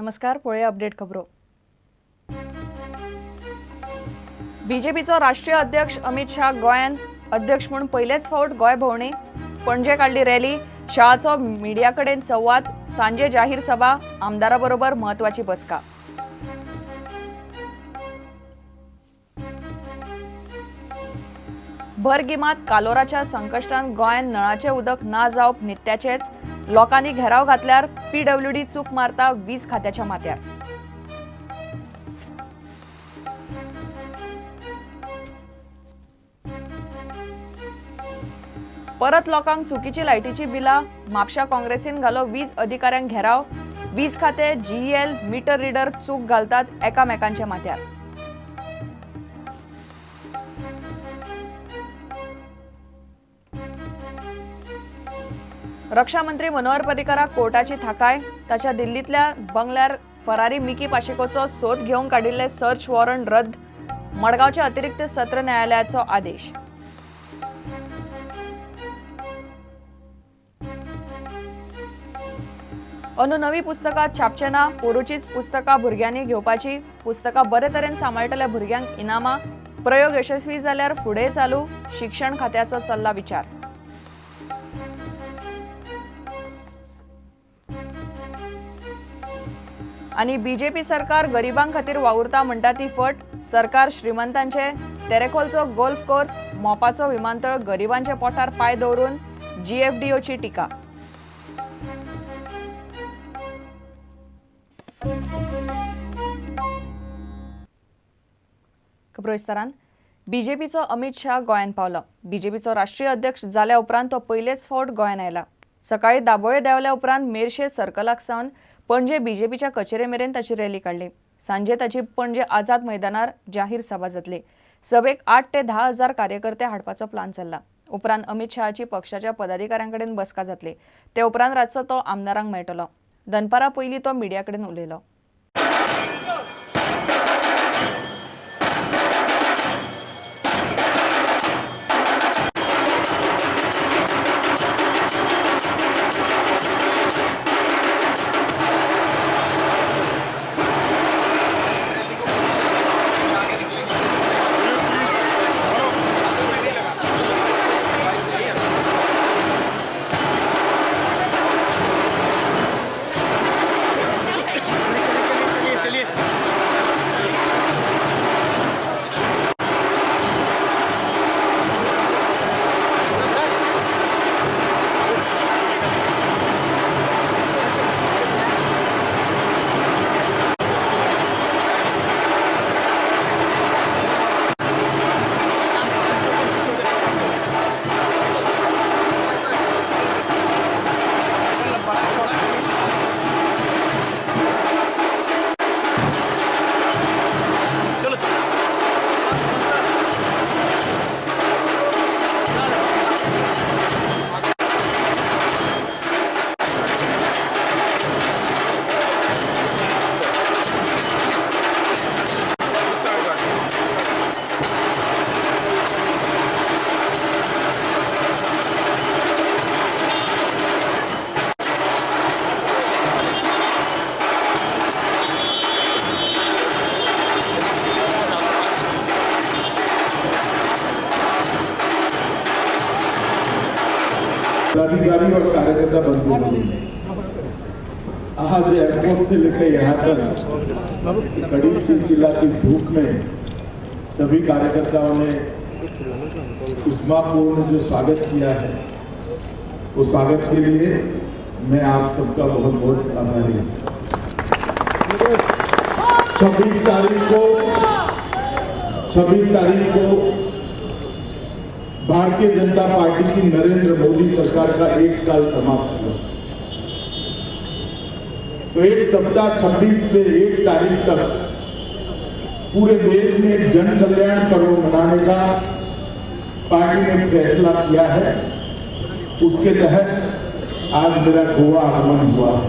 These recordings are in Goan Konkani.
नमस्कार, पळोवया अपडेट खबरो. बीजेपीचो राष्ट्रीय अध्यक्ष अमित शाह गोंयांत अध्यक्ष म्हूण पयलेच फावट गोंय भोंवणी. पणजे काडली रॅली. शाहाचो मिडिया कडेन संवाद. सांजे जाहीर सभा. आमदारा बरोबर म्हत्वाची बसका. भर गिमात कालोराच्या संकश्टान गोंयांत नळाचें उदक ना जावप नित्याचेच. लोकांनी घेराव घातल्यार पीडब्ल्यूडी चूक मारता वीज खात्याच्या माथ्यार. परत लोकांक चुकीची लायटीची बिलां. म्हापशा काँग्रेसीन घालो वीज अधिकाऱ्यांक घेराव. वीज खाते जीएल मीटर रिडर चूक घालतात एकामेकांच्या माथ्यार. रक्षा मंत्री मनोहर पर्रीकराक कोर्टाची थाकाय. ताच्या दिल्लींतल्या बंगल्यार फरारी मिकी पाशेकोचो सोद घेवंक काडिल्ले सर्च वॉरंट रद्द. मडगांवच्या अतिरिक्त सत्र न्यायालयाचो आदेश. अंदू नवी पुस्तकां छापचे ना, पोरूचीच पुस्तकां भुरग्यांनी घेवपाची. पुस्तकां बरे तरेन सांबाळटल्या भुरग्यांक इनामां. प्रयोग यशस्वी जाल्यार फुडें चालू. शिक्षण खात्याचो चल्ला विचार. आनी बीजेपी सरकार गरिबां खातीर वावुरता म्हणटा ती फट. सरकार श्रीमंतांचे. तेरेखोलचो गोल्फ कोर्स, मोपाचो विमानतळ गरिबांच्या पोटार पांय दवरून जीएफडीओची टिका. खबरो विस्तारान. बीजेपीचो अमित शाह गोंयांत पावलो. बीजेपीचो राष्ट्रीय अध्यक्ष जाल्या उपरांत तो पयलेच फावट गोंयांत आयला. सकाळी दाबोळे देंवल्या उपरांत मेरशे सर्कलाक सावन पणजे बीजेपीच्या कचेरे मेरेन ताची रॅली काडली. सांजे ताची पणजे आझाद मैदानार जाहीर सभा जातली. सभेक 8 ते 10 हजार कार्यकर्ते हाडपाचो प्लान चल्ला. उपरांत अमित शहाची पक्षाच्या पदाधिकाऱ्यां कडेन बसका जातली. ते उपरांत रातचो तो आमदारांक मेळटलो. दनपारा पयलीं तो मिडिया कडेन उलयलो. पदाधिकारी और कार्यकर्ता बंधु, आज एयरपोर्ट से लेकर यहाँ तक कड़ी चिलचिलाती धूप में सभी कार्यकर्ताओं ने उष्मापूर्ण जो स्वागत किया है, वो स्वागत के लिए मैं आप सबका बहुत बहुत आभारी हूँ। 26 तारीख को भारतीय जनता पार्टी की नरेंद्र मोदी सरकार का 1 साल समाप्त हुआ। तो एक सप्ताह 26 से 1 तारीख तक पूरे देश में जन कल्याण पर्व मनाने का पार्टी ने फैसला किया है। उसके तहत आज मेरा गोवा आगमन हुआ है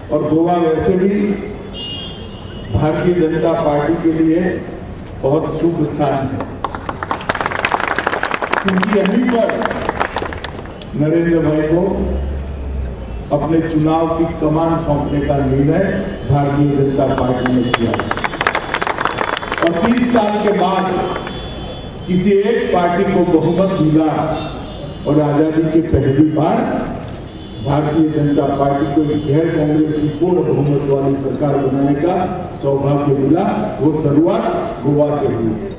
और गोवा वैसे भी भारतीय जनता पार्टी के लिए बहुत शुभ स्थान है, क्योंकि यहीं पर नरेंद्र भाई को अपने चुनाव की कमान सौंपने का निर्णय भारतीय जनता पार्टी ने किया। और 30 साल के बाद किसी एक पार्टी को बहुमत मिला और आजादी के पहली बार भारतीय जनता पार्टी को एक गैर कांग्रेसी पूर्ण बहुमत वाली सरकार बनाने का सौभाग्य मिला। वो शुरुआत गोवा से हुई।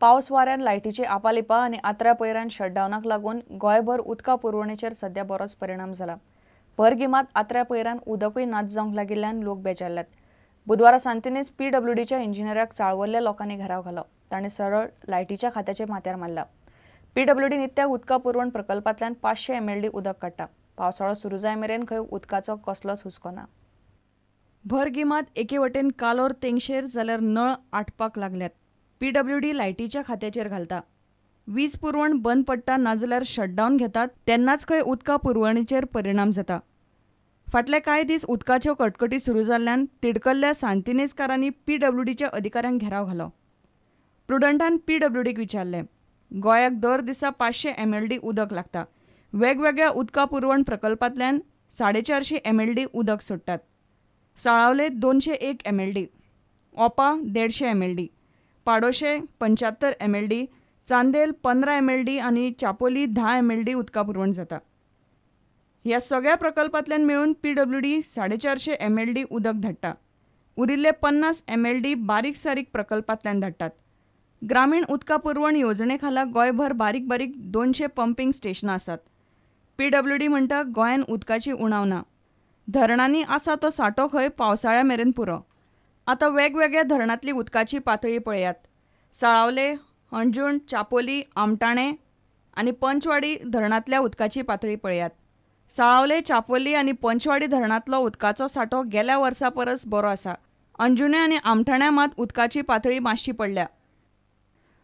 पावस वाऱ्यान लायटीची आपालिपा आनी आत्र्या पयऱ्यान शटडावनाक लागून गोंयभर उदका पुरवणेचेर सध्या बरोच परिणाम जाला। भर गिमांत आत्र्या पयऱ्यान उदकूय नाच जावंक लागिल्ल्यान लोक बेजारल्यात। बुधवारा सांतिनेज पीडब्ल्यूडीच्या इंजिनियराक चाळवल्ल्या लोकांनी घेराव घालो। ताणें सरळ लायटीच्या खात्याचे माथ्यार मारला। पीडब्ल्यूडी नित्या उदका पुरवण प्रकल्पांतल्यान 500 MLD उदक काडटा। पावसाळो सुरू जाय मेरेन खंय उदकाचो कसलोच हुस्को ना। भर गिमांत एके वटेन कालोर तेंगशेर जाल्यार नळ आटपाक लागल्यात। पीडब्ल्यूडी लायटीच्या खात्याचेर घालता। वीज पुरवण बंद पडटा नाजाल्यार शटडावन घेतात तेन्नाच खंय उदका पुरवणेचेर परिणाम जाता। फाटले कांय दीस उदकाच्यो कटकटी सुरू जाल्ल्यान तिडकल्ल्या सांतिनेजकारांनी पीडब्ल्यूडीच्या अधिकाऱ्यांक घेराव घालो। प्रुडंटान पीडब्ल्यूडीक विचारलें, गोंयाक दर दिसा 500 MLD उदक लागता। वेगवेगळ्या उदका पुरवण प्रकल्पांतल्यान 450 MLD उदक सोडटात। साळावले 201 MLD, Opa 150 MLD, Padoshe 75 MLD, Chandel 15 MLD आनी चापोली 10 MLD उदका पुरवण जाता। ह्या सगळ्या प्रकल्पांतल्यान मेळून पीडब्ल्यूडी 450 MLD उदक धाडटा। उरिल्ले 50 MLD बारीक सारीक प्रकल्पांतल्यान धाडटात। ग्रामीण उदका पुरवण येवजणे खाला गोंयभर बारीक बारीक 200 पंपींग स्टेशनां आसात। पीडब्ल्यूडी म्हणटा गोंयान उदकाची उणाव ना। धरणांनी आसा तो सांठो खंय पावसाळ्या मेरेन पुरो। आतां वेगवेगळ्या धरणांतली उदकाची पातळी पळयात। साळावले, हणजूण, चापोली, आमटाणे आनी पंचवाडी धरणांतल्या उदकाची पातळी पळयात। साळावले, चापोली आनी पंचवाडी धरणांतलो उदकाचो सांठो गेल्या वर्सा परस बरो आसा। अंजुणे आनी आमठाण्या मात उदकाची पातळी मातशी पडल्या।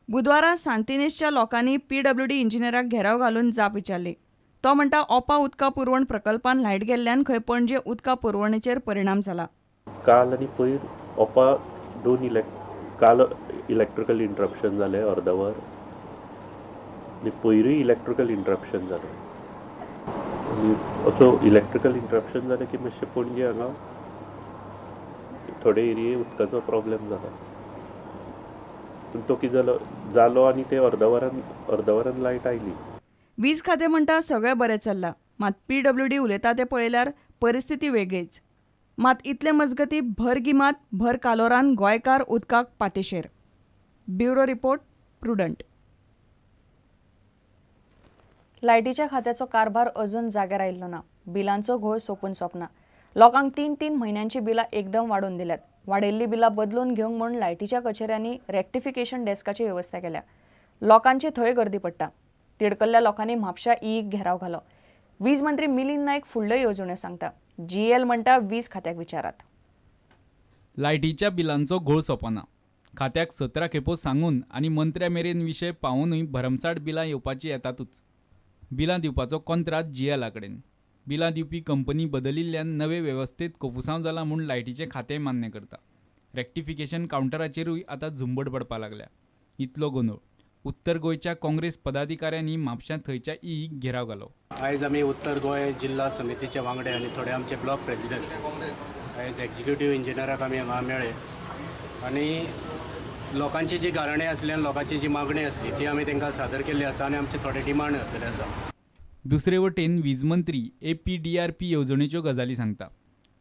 बुधवारा सांतिनेजच्या लोकांनी पीडब्ल्यूडी इंजिनियराक घेराव घालून जाप विचारली। तो म्हणटा ओपा उदका पुरवण प्रकल्पान लायट गेल्ल्यान खंय पणजे उदका पुरवणेचेर परिणाम जाला। काल आनी पयर ओपा दोन काल इलेक्ट्रिकल इंटरप्शन जालें अर्दवर आनी पयरूय इलेक्ट्रिकल इंटरप्शन जालें। आनी असो इलेक्ट्रिकल इंटरप्शन जालें की मातशें पणजे हांगा थोडे एरिये उदकाचो प्रॉब्लेम जाला। पूण तो कितें जालो जालो आनी ते अर्दवरान लायट आयली। वीज खातें म्हणटा सगळें बरें चल्लां, मात पीडब्ल्यूडी उलयता तें पळयल्यार परिस्थिती वेगळीच। मात इतले मजगती भर गिमात भर कालोरान गोंयकार उदकाक पातेशेर। Bureau report, Prudent. लायटीच्या खात्याचो कारभार अजून जाग्यार आयिल्लो ना। बिलांचो घोळ सोंपून सोंपना। लोकांक 3-3 म्हयन्यांची बिलां एकदम वाडोवन दिल्यात। वाडयल्लीं बिलां बदलून घेवंक म्हूण लायटीच्या कचेऱ्यांनी रेक्टिफिकेशन डेस्काची वेवस्था केल्या। लोकांची थंय गर्दी पडटा। तिडकल्ल्या लोकांनी म्हापशा ईक घेराव घालो। वीज मंत्री मिलिंद नायक फुडल्यो येवजण्यो सांगता। जीएल म्हणटा वीज खात्याक विचारात। लायटीच्या बिलांचो घोळ सोंपना। खात्याक 17 खेपो सांगून आनी मंत्र्या मेरेन विशय पावोवनूय भरमसाठ बिलां येवपाची येतातूच। बिलां दिवपाचो कोंत्रात जीएला कडेन। बिलां दिवपी कंपनी बदलिल्ल्यान नवे वेवस्थेत कोफुसांव जाला म्हूण लायटीचें खातें मान्य करता। रेक्टिफिकेशन कावंटराचेरूय आतां झुंबड पडपाक लागल्या। इतलो गोंदळ। उत्तर गोंयच्या काँग्रेस पदाधिकाऱ्यांनी म्हापश्यां थंयच्या ईक घेराव घालो। आयज आमी उत्तर गोंय जिल्हा समितीचे वांगडे आनी थोडे आमचे ब्लॉक प्रेसिडेंट आयज एक्झिक्युटीव इंजिनियराक आमी हांगा मेळ्ळे आनी लोकांची जी गाराणी आसली आनी लोकांची जी मागणी आसली ती आमी तांकां सादर केल्ली आसा आनी आमचे थोडे डिमांड घातलेले आसा। दुसरे वटेन वीज मंत्री APDRP येवजणेच्यो गजाली सांगता।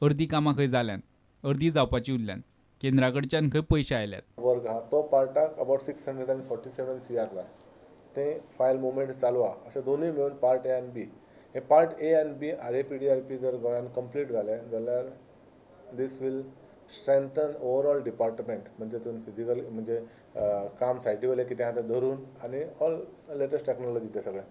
अर्दी कामां खंय जाल्यान, अर्दी जावपाची उरल्यान, केंद्रा कडच्यान खंय पयशे आयल्यात। वर्ग आहा तो पार्टाक अबावट 647 CR जाय, ते फायल मुवमेंट चालू आहा। अशें दोनूय मेळून पार्ट ए आनी बी, हे पार्ट ए आनी बी RAPDRP जर गोंयान कंप्लीट जालें जाल्यार this will strengthen overall department, म्हणजे तितून फिजिकल म्हणजे काम सायटी वयलें कितें आहा तें धरून आनी ऑल लेटस्ट टॅक्नोलॉजी तें सगळें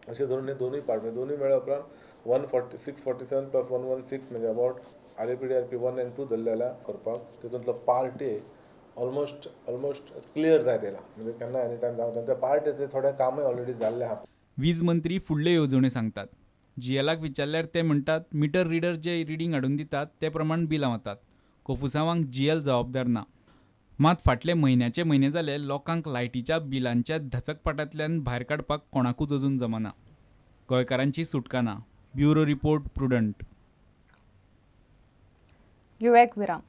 अशें धरून हे दोनूय पार्ट म्हणजे दोनूय मेळ्ळ्या उपरांत 647 प्लस 116 म्हणजे अबावट RAPDRP 1 आनी 2 धरले जाल्यार करपाक तितूंतलो पार्ट ए ऑलमोस्ट क्लियर जायत येयला, म्हणजे केन्ना एनी टायम जावं त्या पार्ट एचे थोडें कामूय ऑलरेडी जाल्लें आहा। वीज मंत्री फुडल्यो येवजण्यो सांगतात। जीएलाक विचारल्यार ते म्हणटात मिटर रिडर जे रिडींग हाडून दितात ते प्रमाण बिलां वतात। कोफुसांवांक जीएल जबाबदार ना। मात फाटले म्हयन्याचे म्हयने जाले लोकांक लायटीच्या बिलांच्या धचकपाटांतल्यान भायर काडपाक कोणाकूच अजून जमना. गोंयकारांची सुटका ना. Bureau report, Prudent. घेवया एक विराम.